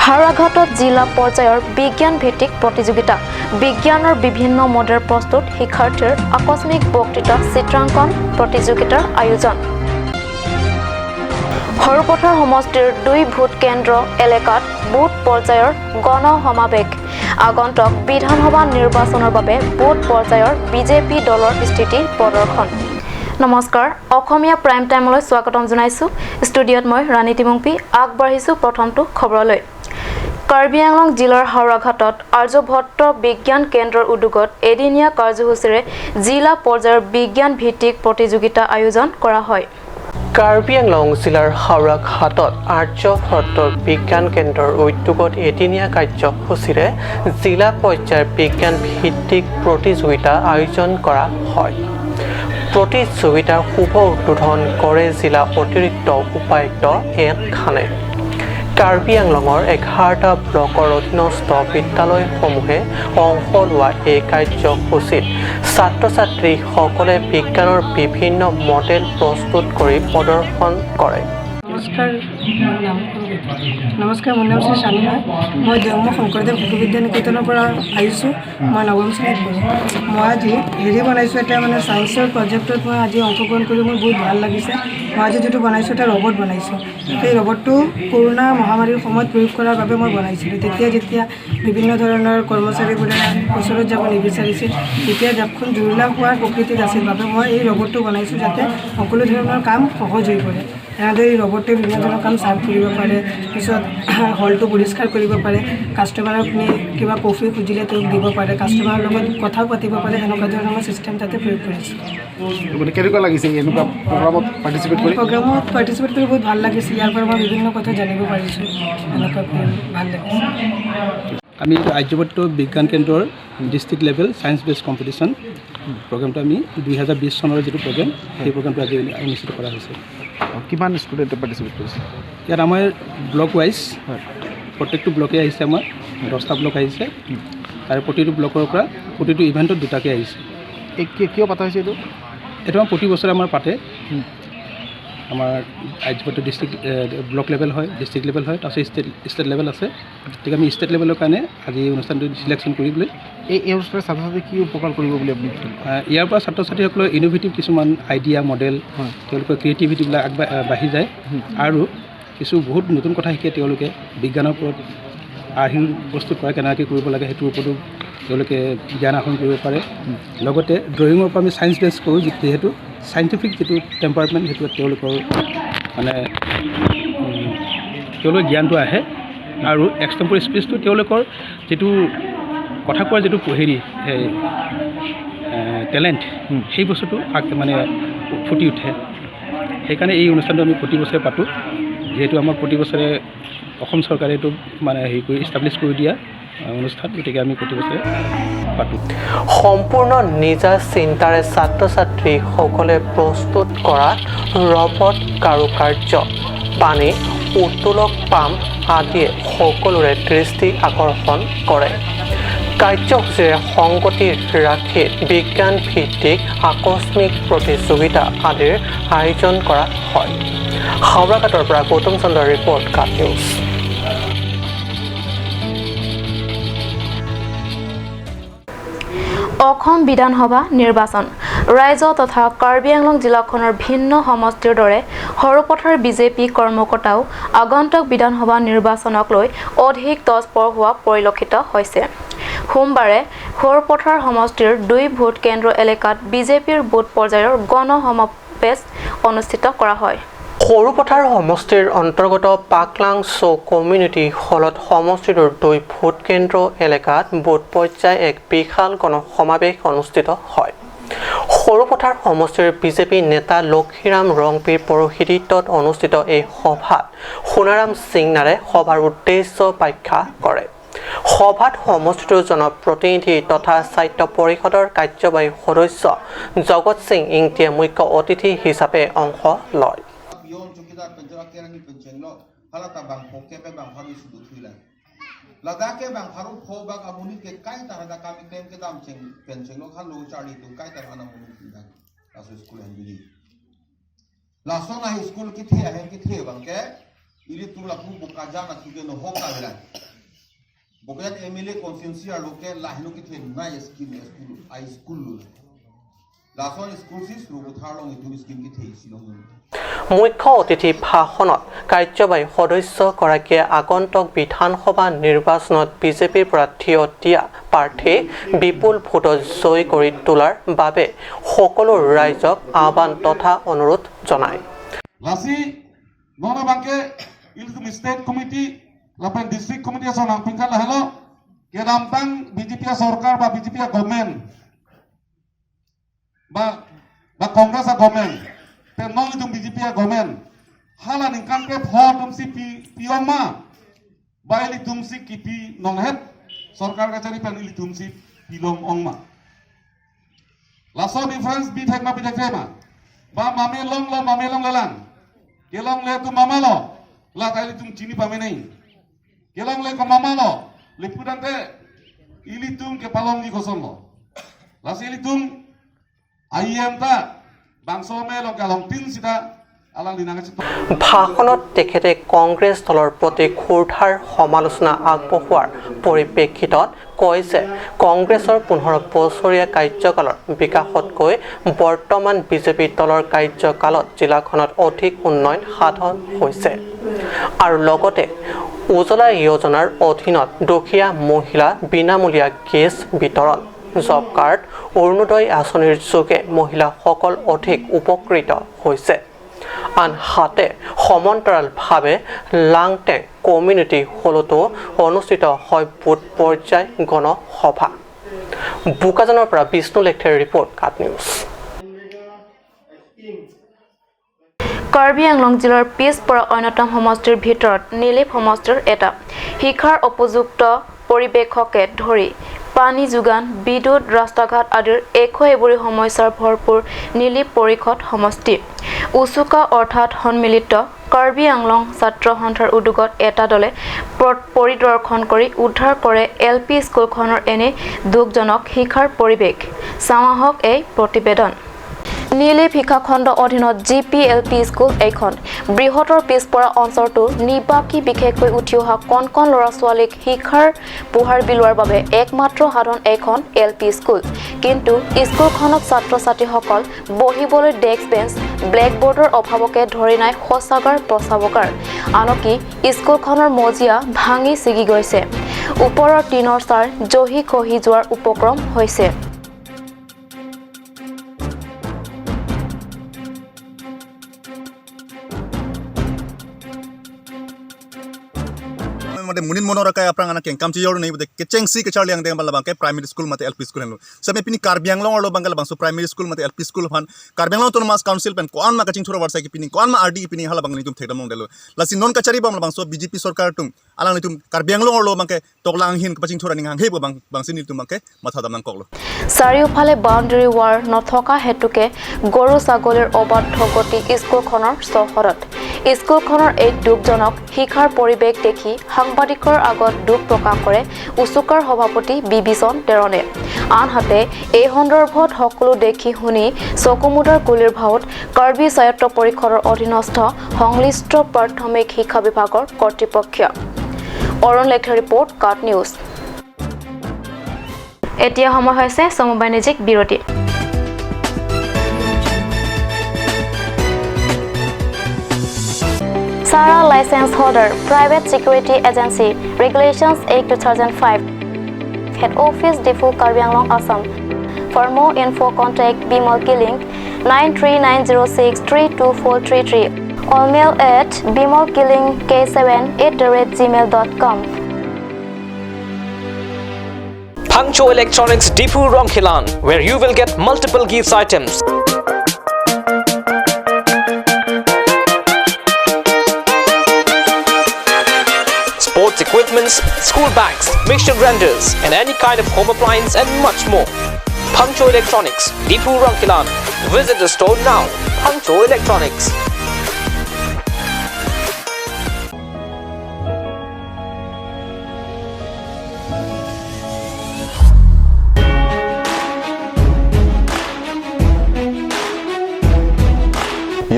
হাওৰাঘাটত জিলা পৰ্যায়ৰ বিজ্ঞান ভিত্তিক প্ৰতিযোগিতা। বিজ্ঞানৰ বিভিন্ন মডেল প্ৰস্তুত, শিক্ষাৰ্থীৰ আকস্মিক বক্তৃতা, চিত্ৰাংকন প্ৰতিযোগিতাৰ আয়োজন। সৰুপথাৰ সমষ্টিৰ দুই ভোট কেন্দ্ৰ এলেকাত বুথ পৰ্যায়ৰ গণ সমাৱেশ। আগন্তুক বিধানসভা নিৰ্বাচনৰ বাবে বুথ পৰ্যায়ৰ বিজেপি দলৰ স্থিতি প্ৰদৰ্শন। নমস্কাৰ, অসমীয়া প্ৰাইম টাইমলৈ স্বাগতম জনাইছোঁ। ষ্টুডিঅ'ত মই ৰাণী তিমুংপি। আগবাঢ়িছোঁ প্ৰথমটো খবৰলৈ। কাৰ্বি আংলং জিলাৰ হাওৰাঘাটত আৰ্যভট্ট বিজ্ঞান কেন্দ্ৰৰ উদ্যোগত এদিনীয়া কাৰ্যসূচীৰে জিলা পৰ্যায়ৰ বিজ্ঞান ভিত্তিক প্ৰতিযোগিতা আয়োজন কৰা হয়। কাৰ্বি আংলং জিলাৰ হাওৰাঘাটত আৰ্যভট্ট বিজ্ঞান কেন্দ্ৰৰ উদ্যোগত এদিনীয়া কাৰ্যসূচীৰে জিলা পৰ্যায়ৰ বিজ্ঞান ভিত্তিক প্ৰতিযোগিতা আয়োজন কৰা হয়। প্ৰতিযোগিতাৰ শুভ উদ্বোধন কৰে জিলা অতিৰিক্ত উপায়ুক্ত এন খানে। কাৰ্বি আংলঙৰ 11টা ব্লকৰ অধীনস্থ বিদ্যালয়সমূহে অংশ লোৱা এই কাৰ্যসূচীত ছাত্ৰ ছাত্ৰীসকলে বিজ্ঞানৰ বিভিন্ন মডেল প্ৰস্তুত কৰি প্ৰদৰ্শন কৰে। নমস্কাৰ, মোৰ নাম নমস্কাৰ, মোৰ নাম শ্ৰী চানী হয়। মই দেওমুখ শংকৰদেৱ শিশু বিদ্যা নিকেতনৰ পৰা আহিছোঁ। মই নৱম শ্ৰেণীত পঢ়োঁ। মই আজি হেৰি বনাইছোঁ, এটা মানে ছায়েন্সৰ প্ৰজেক্টত মই আজি অংশগ্ৰহণ কৰি মোৰ বহুত ভাল লাগিছে। মই আজি যিটো বনাইছোঁ, এটা ৰবট বনাইছোঁ। সেই ৰবটটো কৰোণা মহামাৰীৰ সময়ত প্ৰয়োগ কৰাৰ বাবে মই বনাইছিলোঁ। তেতিয়া যেতিয়া বিভিন্ন ধৰণৰ কৰ্মচাৰীবোৰে ওচৰত যাব নিবিচাৰিছিল, তেতিয়া দেশখন জুৰুলা হোৱাৰ প্ৰকৃতিত আছিল বাবে মই এই ৰবটটো বনাইছোঁ, যাতে সকলো ধৰণৰ কাম সহজ হৈ পৰে। এনেদৰে এই ৰবটটোৱে বিভিন্ন ধৰণৰ কাম চাৰ্ভ কৰিব পাৰে, পিছত হলটো পৰিষ্কাৰ কৰিব পাৰে, কাষ্টমাৰক আপুনি কিবা কফি খুজিলে তেওঁক দিব পাৰে, কাষ্টমাৰৰ লগত কথাও পাতিব পাৰে। সেনেকুৱা ধৰণৰ মই ছিষ্টেম তাতে প্ৰয়োগ কৰিছোঁ। মানে কেনেকুৱা লাগিছে এনেকুৱা প্ৰগ্ৰামত পাৰ্টিচিপেট কৰি? প্ৰগ্ৰামত পাৰ্টিচিপেট কৰি বহুত ভাল লাগিছে। ইয়াৰ পৰা মই বিভিন্ন কথা জানিব পাৰিছোঁ। এনেকুৱা ভাল লাগিছে। আমি এইটো আৰ্যভট্ট বিজ্ঞান কেন্দ্ৰৰ district level science based competition প্ৰগ্ৰামটো আমি 2020 চনৰ যিটো প্ৰগ্ৰেম, সেই প্ৰগ্ৰামটো আজি অনুষ্ঠিত কৰা হৈছে। কিমান ষ্টুডেণ্টে পাৰ্টিচিপেট কৰিছে? ইয়াত আমাৰ ব্লক ৱাইজ প্ৰত্যেকটো ব্লকেই আহিছে। আমাৰ 10টা ব্লক আহিছে। তাৰে প্ৰতিটো ব্লকৰ পৰা প্ৰতিটো ইভেণ্টত দুটাকৈ আহিছে। এই কিয় পতা হৈছে এইটো? এইটো আমাৰ প্ৰতি বছৰে আমাৰ পাতে। আমাৰ আৰ্যভট্ট ডিষ্ট্ৰিক্ট ব্লক লেভেল হয়, ডিষ্ট্ৰিক্ট লেভেল হয়, তাৰপিছত ষ্টেট লেভেল আছে। গতিকে আমি ষ্টেট লেভেলৰ কাৰণে আজি এই অনুষ্ঠানটো চিলেকশ্যন কৰিবলৈ এই অনুষ্ঠানে ছাত্ৰ ছাত্ৰী কি উপকাৰ কৰিব বুলি আপুনি? ইয়াৰ পৰা ছাত্ৰ ছাত্ৰীসকলৰ ইন'ভেটিভ কিছুমান আইডিয়া, মডেল, তেওঁলোকৰ ক্ৰিয়েটিভিটিবিলাক বাঢ়ি যায় আৰু কিছু বহুত নতুন কথা শিকে। তেওঁলোকে বিজ্ঞানৰ ওপৰত আৰ্হি প্ৰস্তুত কৰা কেনেকৈ কৰিব লাগে, সেইটোৰ ওপৰতো তেওঁলোকে জ্ঞান আহৰণ কৰিব পাৰে। লগতে ড্ৰয়িঙৰ পৰা আমি ছায়েন্স বেছ কৰোঁ, যিহেতু চাইণ্টিফিক যিটো টেম্পাৰমেণ্ট, সেইটো তেওঁলোকৰ মানে তেওঁলোকৰ জ্ঞানটো আহে আৰু এক্সটেম্পৰ স্পীচটো, তেওঁলোকৰ যিটো কথা কোৱাৰ যিটো হেৰি টেলেণ্ট, সেই বস্তুটো মানে ফুটি উঠে। সেইকাৰণে এই অনুষ্ঠানটো আমি প্ৰতি বছৰে পাতোঁ। যিহেতু আমাক প্ৰতি বছৰে অসম চৰকাৰে এইটো মানে হেৰি কৰি ইষ্টাব্লিছ কৰি দিয়া অনুষ্ঠান, গতিকে আমি প্ৰতি বছৰে পাতোঁ। সম্পূৰ্ণ নিজা চিন্তাৰে ছাত্ৰ ছাত্ৰীসকলে প্ৰস্তুত কৰা ৰবট, কাৰুকাৰ্য, পানী উত্তোলক পাম্প আদিয়ে সকলোৰে দৃষ্টি আকৰ্ষণ কৰে। কাৰ্যসূচীৰে সংগতি ৰাখি বিজ্ঞান ভিত্তিক আকস্মিক প্ৰতিযোগিতা আদিৰ আয়োজন কৰা হয়। হাওৰাঘাটৰ পৰা গৌতম চন্দ্ৰৰ ৰিপৰ্ট, কাট নিউজ। অসম বিধানসভা নিৰ্বাচন। ৰাজ্য তথা কাৰ্বি আংলং জিলাখনৰ ভিন্ন সমষ্টিৰ দৰে সৰুপথাৰ বিজেপি কৰ্মকৰ্তাও আগন্তুক বিধানসভা নিৰ্বাচনক লৈ অধিক তৎপৰ হোৱা পৰিলক্ষিত হৈছে। সোমবাৰে সৰুপথাৰ সমষ্টিৰ দুই ভোট কেন্দ্ৰ এলেকাত বিজেপিৰ বুথ পৰ্যায়ৰ গণ সমাৱেশ অনুষ্ঠিত কৰা হয়। সৰুপথাৰ সমষ্টিৰ অন্তৰ্গত পাকলাং চৌ কমিউনিটি হলত সমষ্টিটোৰ দুই ভোট কেন্দ্ৰ এলেকাত বুথ পৰ্যায় এক বিশাল গণসমাৱেশ অনুষ্ঠিত হয়। সৰুপথাৰ সমষ্টিৰ বিজেপি নেতা লক্ষীৰাম ৰংপিৰ পৌৰোহিত্যত অনুষ্ঠিত এই সভাত সোণাৰাম সিংনাৰে সভাৰ উদ্দেশ্য ব্যাখ্যা কৰে। সভাত সমষ্টিটোৰ জনপ্ৰতিনিধি তথা স্বায়ত্ত পৰিষদৰ কাৰ্যবাহী সদস্য জগত সিং ইংতিয়ে মুখ্য অতিথি হিচাপে অংশ লয়। Ladakh bang haru pho bang amuni ke kai tar da kami claim ke dam cheng pension lo kha lo chali tu kai tar ana muni ki da laso school han bili laso na school ki the han ki the bang ke Ili tu la pu bokaja na tu ke no hoka bela. Bokajan MLA constituency aro ke lahno ki the na scheme school high school Lason school si rubuthar long itu scheme ki the silong. মুখ্য অতিথি ভাষণত কাৰ্যবাহী সদস্যগৰাকীয়ে আগন্তুক বিধানসভা নিৰ্বাচনত বিজেপিৰ পৰা থিয় দিয়া প্ৰাৰ্থী বিপুল ভোটত জয়ী কৰি তোলাৰ বাবে সকলো ৰাইজক আহ্বান তথা অনুৰোধ জনায়। Lasi nona bangke il state committee lapan district committee aso nang pingkan lahelo ke rampang BJP সরকার বা বিজেপি গভর্নমেন্ট বা বা Congress government te nong itung BJP government hala ning kan ke pho tumsi pi pioma ba ili tumsi kipi nong het সরকার কাছারি pan ili tumsi pilong ongma laso difference bi thek ma bi thek ma ba mame long lo mame long lalang kelong le tu mama lo la tai tum chini pame nei kelong le ko mama lo lipudan te ili tum ke palong ji koson lo lasi ili tum IM ta bangso me lo kalong tin sita alang dinanga ভাষণত তেখেতে কংগ্ৰেছ দলৰ প্ৰতি ক্ষুৰধাৰ সমালোচনা আগবঢ়োৱাৰ পৰিপ্ৰেক্ষিতত কয় যে কংগ্ৰেছৰ 15 বছৰীয়া কাৰ্যকালৰ বিকাশতকৈ বৰ্তমান বিজেপি দলৰ কাৰ্যকালত জিলাখনত অধিক উন্নয়ন সাধন হৈছে আৰু লগতে উজলা যোজনাৰ অধীনত দুখীয়া মহিলা বিনামূলীয়া গেছ বিতৰণ, জব কাৰ্ড, অৰুণোদয় আঁচনিৰ যোগে মহিলাসকল অধিক উপকৃত হৈছে। আনহাতে সমান্তৰালভাৱে লাংটেং কমিউনিটি হলতো অনুষ্ঠিত হয় বুথ পৰ্যায় গণসভা। বোকাজানৰ পৰা বিষ্ণু লেখথেৰ ৰিপৰ্ট, কাট নিউজ। কাৰ্বি আংলং জিলাৰ পিছপৰা অন্যতম সমষ্টিৰ ভিতৰত নিলিপ সমষ্টিৰ এটা। শিক্ষাৰ উপযুক্ত পৰিৱেশকে ধৰি পানী যোগান, বিদ্যুৎ, ৰাস্তা ঘাট আদিৰ এশ এবুৰি সমস্যাৰ ভৰপূৰ নিলিপ পৰিষদ সমষ্টি। উচুকা অৰ্থাৎ সন্মিলিত কাৰ্বি আংলং ছাত্ৰ সন্থাৰ উদ্যোগত এটা দলে পৰিদৰ্শন কৰি উদ্ধাৰ কৰে এল পি স্কুলখনৰ এনে দুখজনক শিক্ষাৰ পৰিৱেশ। চাওঁ আহক এই প্ৰতিবেদন। নিলিপ শিক্ষাখণ্ড অধীনত G P L P school এইখন বৃহত্তৰ পিছপৰা অঞ্চলটোৰ নিবাসী বিশেষকৈ উঠি অহা কণ কণ ল'ৰা ছোৱালীক শিক্ষাৰ পোহাৰ বিলোৱাৰ বাবে একমাত্ৰ সাধন এইখন এল পি স্কুল। কিন্তু স্কুলখনত ছাত্ৰ ছাত্ৰীসকল বহিবলৈ ডেস্ক বেঞ্চ, ব্লেকবোৰ্ডৰ অভাৱকে ধৰি নাই শৌচাগাৰ, প্ৰস্ৰাৱগাৰ। আনকি স্কুলখনৰ মজিয়া ভাঙি ছিগি গৈছে, ওপৰৰ টিনৰ চাৰ জহি খহি যোৱাৰ উপক্ৰম হৈছে। mate munin monora kaya prang anak kengkam chi yor nei bode kecheng si ke charliang deng bala bangke primary school mate LP school henu same pini Karbi Anglong arlo bangkala bangso primary school mate LP school phan Karbi Anglong autonomous council pen koan ma kaching thura warsa ki pini koan ma RD pini hala bangni tum thekdam delo lasi non kachari bam bangso BJP sarkar tum alang ni tum Karbi Anglong arlo bangke toklang hin kaching thura ning hang hebo bang bangsi ni tum bangke matha dam nang koklo। চাৰিওফালে boundary war নথকা হেতুকে গৰু ছাগলীৰ অবাধ গতি স্কুলখনৰ চৌহদত। স্কুলখনৰ এই দুখজনক শিক্ষাৰ পৰিৱেশ দেখি সাংবাদিকৰ আগত দুখ প্ৰকাশ কৰে উচুকাৰ সভাপতি বিবিচন টেৰণে। আনহাতে এই সন্দৰ্ভত সকলো দেখি শুনি চকুমুদাৰ গুলীৰ ভাৱত কাৰ্বি স্বায়ত্ত পৰিষদৰ অধীনস্থ সংশ্লিষ্ট প্ৰাথমিক শিক্ষা বিভাগৰ কৰ্তৃপক্ষ। অৰুণ লেখাৰ ৰিপৰ্ট, কাট নিউজ। এতিয়া সময় হৈছে চমু বাণিজ্যিক বিৰতি। Sara License Holder, Private Security Agency, Regulations 8 2005. Head Office, Diphu, Karbi Anglong, Assam. For more info, contact Bimal Killing 9390632433 or mail at bimalkillingk7@gmail.com. Pangcho Electronics, Diphu Rongkhilan, where you will get multiple gifts items. Sports equipments, school bags, mixture grinders, and any kind of home appliance and much more. Pangcho Electronics, Diphu Rongkhilan. Visit the store now. Pangcho Electronics.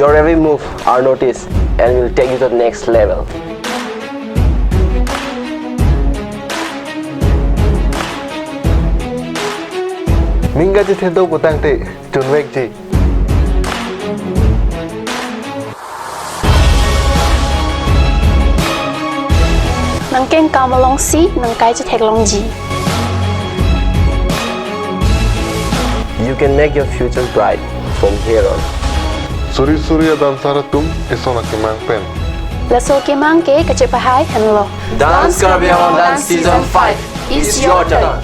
Your every move are noticed and will take you to the next level. Mingaji thendo butang te Junwek ji. Nang keng kamalong si nang kai chi theklong ji. You can make your future bright from here on. Suri Surya Dansara tum isona ke mang pen. Laso ke mang ke kache pahai hanlo. Dance Karbi Anglong Dance Season 5 is your turn.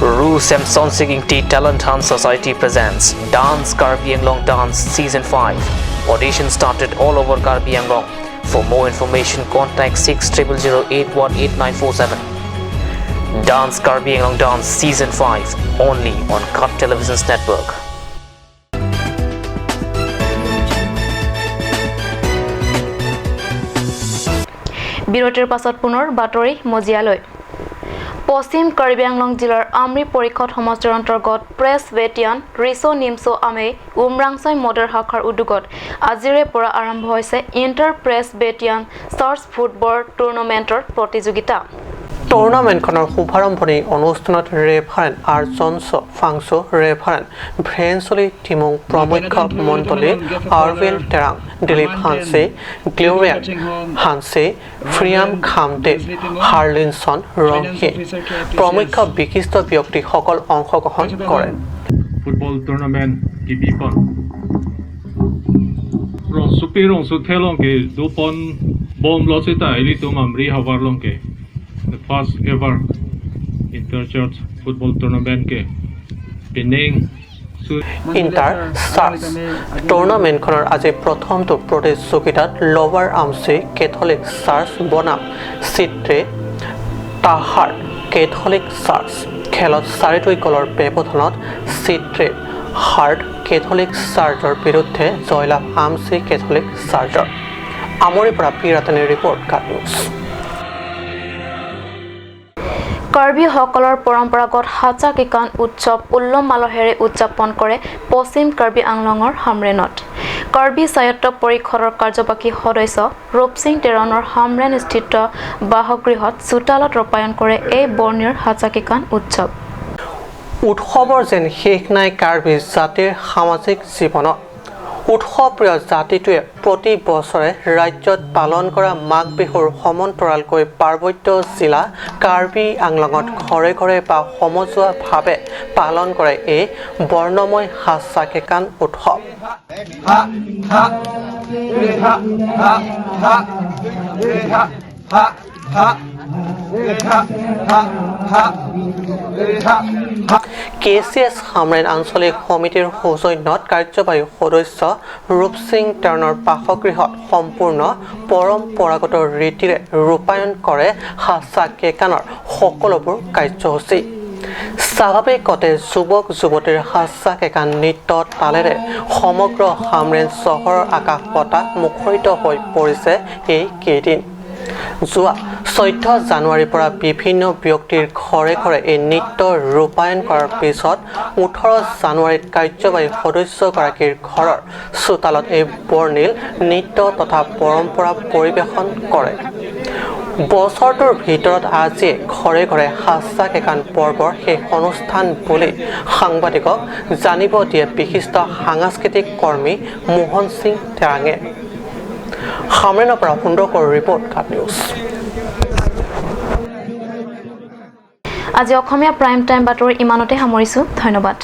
Ru Samson Singing Tea Talent Hunt Society presents Dance Karbi Anglong Dance Season 5. Audition started all over Karbi Anglong. For more information, contact 6000818947. Dance Karbi Anglong Dance Season 5 only on Cut Television's network. বিৰতিৰ পাছত পুনৰ বাতৰি মজিয়ালৈ। পশ্চিম কাৰ্বি আংলং জিলাৰ আমৰি পৰিষদ সমষ্টিৰ অন্তৰ্গত প্ৰেছবেটিয়ান ৰিছ' নিমছ' আমে উমৰাংচৈ মডেল শাখাৰ উদ্যোগত আজিৰে পৰা আৰম্ভ হৈছে ইণ্টাৰ প্ৰেছবেটিয়ান চাৰ্চ ফুটবল টুৰ্ণামেণ্টৰ প্ৰতিযোগিতা। টুৰ্ণামেণ্টখনৰ শুভাৰম্ভণি অনুষ্ঠানত reverend R John's ফাংছো, reverend ভ্ৰেঞ্চলি Timung প্ৰমুখ্য মণ্ডলী আৰৱেল টেৰাং, দিলীপ হানছে, গ্ল'ৰিয়া হানছে, ফ্ৰিয়াম খামটে, হাৰ্লিনছন ৰংহে প্ৰমুখ্য বিশিষ্ট ব্যক্তিসকল অংশগ্ৰহণ কৰে। Football tournament kibipon rong supi rong su thelong ke dupon bom lo sita ili tum amri hawar long ke the first ever inter-church football tournament ke Penang inter church টুৰ্ণামেণ্টখনৰ আজি প্ৰথমটো প্ৰতিযোগিতাত লৱাৰ আমচি Catholic search বনাম চিত্ৰে তাহাৰ Catholic search খেলত 4-2 গ'লৰ ব্যৱধানত চিত্ৰে heart Catholic চাৰ্চৰ বিৰুদ্ধে জয়লাভ আমচি কেথলিক চাৰ্চৰ। আমৰিৰ পৰা পি ৰাতনিৰ ৰিপৰ্ট, কাট নিউজ। কাৰ্বিসকলৰ পৰম্পৰাগত হাচা কিকান উৎসৱ উল্লহ মালহেৰে উদযাপন কৰে পশ্চিম কাৰ্বি আংলঙৰ হামৰেনত। কাৰ্বি স্বায়ত্ত পৰিষদৰ কাৰ্যবাহী সদস্য ৰূপসিং টেৰণৰ হামৰেন স্থিত বাসগৃহত চোতালত ৰূপায়ণ কৰে এই বৰ্ণিৰ হাচা কিকান উৎসৱ। উৎসৱৰ যেন শেষ নাই কাৰ্বি জাতিৰ সামাজিক জীৱনত। উৎসৱপ্ৰিয় জাতিটোৱে প্ৰতি বছৰে ৰাজ্যত পালন কৰা মাঘ বিহুৰ সমান্তৰালকৈ পাৰ্বত্য জিলা কাৰ্বি আংলঙত ঘৰে ঘৰে বা সমজুৱাভাৱে পালন কৰে এই বৰ্ণময় হাচা কেকান উৎসৱ। কে চি এছ হামৰেন আঞ্চলিক সমিতিৰ সৌজন্যত কাৰ্যবাহী সদস্য ৰূপসিং টেৰণৰ বাসগৃহত সম্পূৰ্ণ পৰম্পৰাগত ৰীতিৰে ৰূপায়ণ কৰে হাচা কেকানৰ সকলোবোৰ কাৰ্যসূচী। স্বাভাৱিকতে যুৱক যুৱতীৰ হাচা কেকান নৃত্য তালেৰে সমগ্ৰ হামৰেন চহৰৰ আকাশ বতাহ মুখৰিত হৈ পৰিছে এই কেইদিন। যোৱা 14 জানুৱাৰীৰ পৰা বিভিন্ন ব্যক্তিৰ ঘৰে ঘৰে এই নৃত্য ৰূপায়ণ কৰাৰ পিছত 18 জানুৱাৰীত কাৰ্যবাহী সদস্যগৰাকীৰ ঘৰৰ চোতালত এই বৰ্ণিল নৃত্য তথা পৰম্পৰা পৰিৱেশন কৰে। বছৰটোৰ ভিতৰত আজি ঘৰে ঘৰে হাচা কেকান পৰ্বৰ শেষ অনুষ্ঠান বুলি সাংবাদিকক জানিব দিয়ে বিশিষ্ট সাংস্কৃতিক কৰ্মী মোহন সিং টেৰাঙে। হামৰেনৰ পৰা সুন্দৰকৰ ৰিপৰ্ট, কাট নিউজ। আজি অসমীয়া প্ৰাইম টাইম বাতৰি ইমানতে সামৰিছোঁ। ধন্যবাদ।